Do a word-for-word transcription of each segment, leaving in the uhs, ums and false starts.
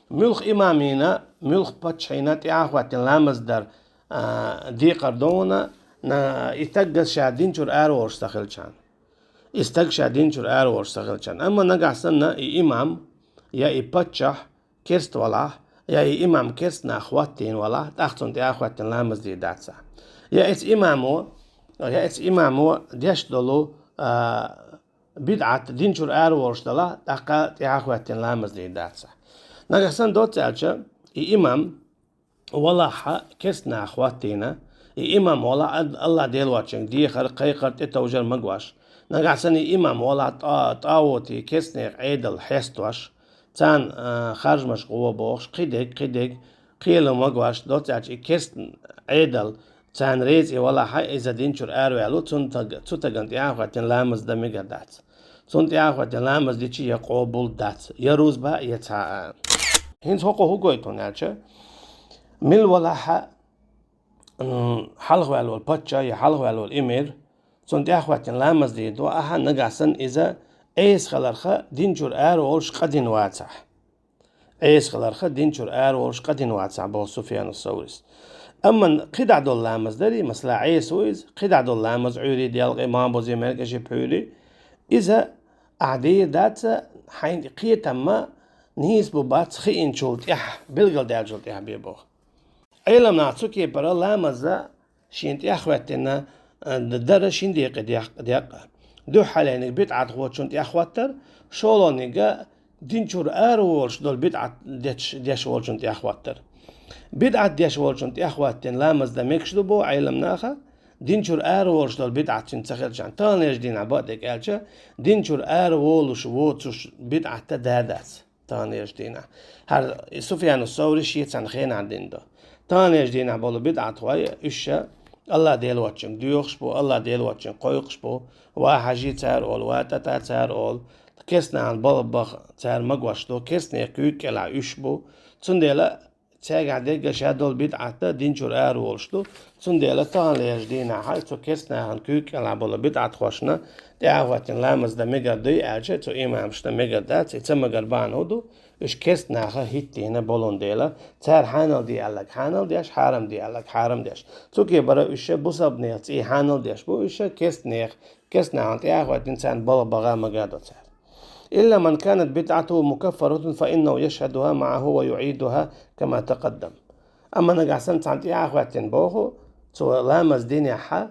Муьлха имамина, муьлха паччахьина тӀаьхьахӀоьттина ламаз дар, а, декхар ду хьуна, на, и стаг ша дин чура ара волуш ца хилча. И стаг ша дин чура ара волуш ца хилча. Амма нагахь санна и имам, я и паччахь керста валахь, я и имам керста нах хӀоттийна валахь, тӀаккха цунна тӀаьхьахӀоьттина ламаз дийр дац. Я эцу имамо, я эцу имамо деш долу, а, бидӀат дин чура ара волуш далахь, тӀаккха тӀаьхьахӀоьттина ламаз дийр дац. Нагахь санна доцца аьлча, и имам валахь керста нах хӀоттийна, и имам валахь Ад-, АллахӀ Дела воцчуьнга дехар, кхайкхар, тӀетовжар магош. Нагахь санна и имам валахь тӀа-, тӀагӀути керста нехан Ӏедал хьестош, царна, а, харжамаш гӀо бохуш, кхидерг, кхидерг, кхело магош, доцца аьлча и керста Ӏедал, царна реза и валахь, иза дин чура араваьлла, цунна таг-, цу тагана тӀаьхьахӀоьттина ламаз дан мегар дац. Цунна тӀаьхьахӀоьттина ламаз дича я къобал дац, я рузба, я цхьа а. ХӀинца хӀокхо хӀун гойту хьуна аьлча, мила валахь, м, хьалхаваьлла волу паччахь я хьалхаваьлла волу эмир, цунна тӀаьхьахӀоьттина ламаз дийр ду ахьа, нагахь санна иза Ӏеса хиларх дин чура ара волуш къа дина вацахь. Ӏеса хиларх дин чура ара волуш къа дина вацахь, боху Суфьяну Саврис. Амма кхидӀа долу ламаз дарий, масала, Ӏеса ву иза, кхидӀа долу ламаз, Ӏуьйрий, делкъий, ма бузий, маьркӀажий, пхьуьйрий, иза ахьа дийр дац, хьайна кхетам ма нийса бу бац хиъначул тӀаьхьа, билгалдаьллачул тӀаьхьа бен боху. Ӏеламнаха цу кепара ламаза шена тӀаьхьахӀоьттина, а, д-, дара шина декъе декъ-, декъа. Дуьххьалерниг бидӀатхочунна тӀаьхьахӀоттар, шолгӀаниг дин чура ара волуш долу бидӀат деш, деш волчунна тӀаьхьахӀоттар. БидӀат деш волчунна тӀаьхьахӀоьттина ламаз дан мегаш ду боху Ӏеламнаха, дин чура ара волуш долу бидӀат цуьнан ца хилча. Таханлерчу дийнахь бакъдерг аьлча, дин чура ара волуш воцуш бидӀат а дац. Таханлерчу дийнахь. ХӀара Суфьяну Саври шен цхьана хенахь дина ду. Таханлерчу дийнахь болу бидӀатхой, уьш ша АллахӀ Дела воцчуьнга доьхуш бу, АллахӀ Дела воцчуьнга кхойкхуш бу, ва хьажий цара олу, ва тӀатӀа цара олу, керста нахана балха баха цара магош ду, керста нехан куьйга кӀелахь уьш бу. Цундела цаьргахь дерг а ша долу бидӀат а дин чура ара волуш ду, цундела таханлерчу дийнахь цу керста нахана куьйга кӀелахь болу бидӀатхошна тӀаьхьахӀоьттина ламаз дан мегар дуй аьлча, цу имамашна мегар дац, и ца магар бахьана хӀун ду, уьш керста наха хӀиттийна болун дела, цара хьанал де аьлларг хьанал деш, хьарам де аьлларг хьарам деш. Цу кепара уьш ша бусалба нехан цӀий хьанал деш бу, уьш ша керста нехан, керста нахана тӀаьхьахӀоьттина царна балха баха магар ду цара. إلا من كانت بدعته مكفرة فإنه يشهدها معه ويعيدها كما تقدم. Амма нагахь санна цхьана тӀаьхьахӀоьттина боху, цо ламаз динехь,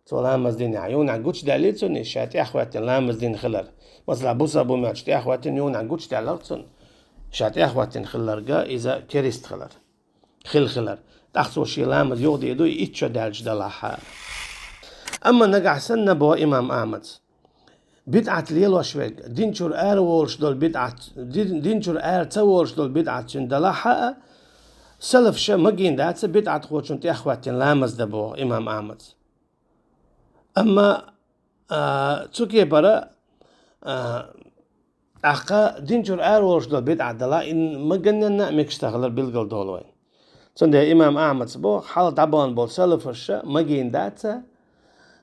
цо ламаз динехь, юханехь гучудаьллий цунна ша тӀаьхьахӀоьттина ламаз дина хилар. Масала, бусалба хӀуманчу тӀаьхьахӀоьттина юханехь гучудаьлларг цунна, ша тӀаьхьахӀоьттина хилларг иза керист хилар, хила хилар. ТӀаккха цо шен ламаз юхадийр ду, и итт шо даьлча далахь. Амма нагахь санна боху имам Ахьмада, бидӀат лелош верг, дин чура ара волуш долу бидӀат, дин, дин чура ара ца волуш долу бидӀат цуьнан далахь а, салафаша магийна дац бидӀатхочунна тӀаьхьахӀоьттина ламаз дан боху имам Ахьмада. Амма, а, цу кепара, а, тӀаккха дин чура ара волуш долу бидӀат далахь, и маганненна а мегаш ца хилар билгал долу вайн. Цундела имам Ахьмада боху, хьалха дӀабахана болу салафаша магийна дац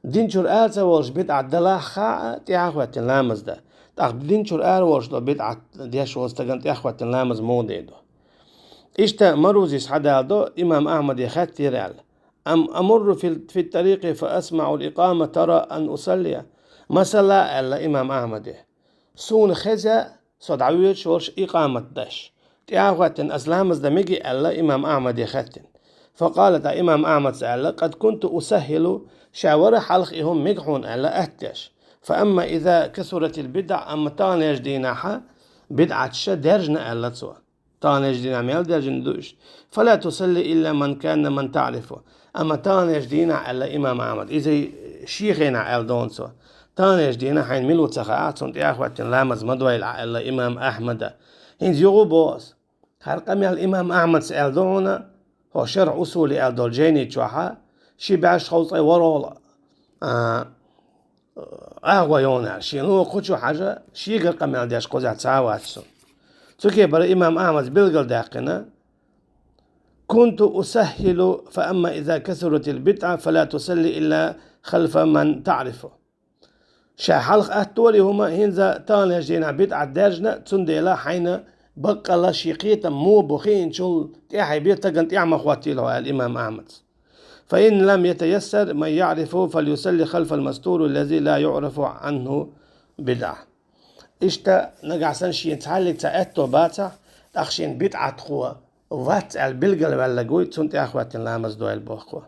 дин чура ара ца волуш бидӀат далахь а, тӀаьхьахӀоьттина ламаз дан. ТӀаккха дин чура ара волуш долу бидӀат деш волу стагана тӀаьхьахӀоьттина ламаз муха дийр ду? Иштта Марузис хьадалдо, имам Ахьмаде хаьттира аьлла: أم أمر في ال-، في الطريق فأسمع الإقامة ترى أن أصلي؟ Масала, аьлла имам Ахьмаде, суна хеза со дӀавоьдуш волуш икъамат деш, тӀаьхьахӀоьттина ас ламаз дан мегий аьлла имам Ахьмаде хаьттина. فقال, тӀаккха имам Ахьмада аьлла: قد كنت أسهل, ша вара хьалха и хӀума мега хьуна аьлла атта деш. فأما إذا كثرت البدع, амма таханлерчу дийнахь бидӀаташ даьржина аьлла цо. Таханлерчу дийнахь мел даьржина ду уьш? فلا تصلي إلا من كان من تعرفه. Амма таханлерчу дийнахь аьлла имам Ахьмада, иза шен хенахь аьлла ду хьуна цо. Таханлерчу дийнахь хьайна мила ву ца хаахь, цунна тӀаьхьахӀоьттина ламаз ма дойла ахь аьлла имам Ахьмада. ХӀинца юха а боху ас, хӀара къамел имам Ахьмада аьлла ду хьуна, хӀокху Шархь Усули аьлла долу жайни чохь, ши бӀе шовзткъе ворхӀалгӀа, а, агӀо йогӀу аьлла, шен ло кху чу хьажа, шегара къамел деш кхузахь цхьа а вац цуьнан. Цу кепара имам Ахьмада билгалдаьккхина: كنت أسهل، فأما إذا كثرت البدع فلا تصلي إلا خلف من تعرفه. Ша хьалха атта дора и хӀума, хӀинца таханлерчу дийнахь бидӀат даьржина, цундела хьайна баккъала ший кхетам муха бу хиъначул тӀехье бе тагана тӀехьа ма хӀоттийла хьо, аьлла имам Ахьмада. فإن لم يتيسر من يعرفه فليصلي خلف المستور الذي لا يعرف عنه بدعة. Иштта нагахь санна шена цхьаллиг цхьа аьтто бацахь, тӀаккха шена бидӀатхо вац аьлла билгалваьлларг вуй, цунна тӀехьа хӀоттийна ламаз дойла боху.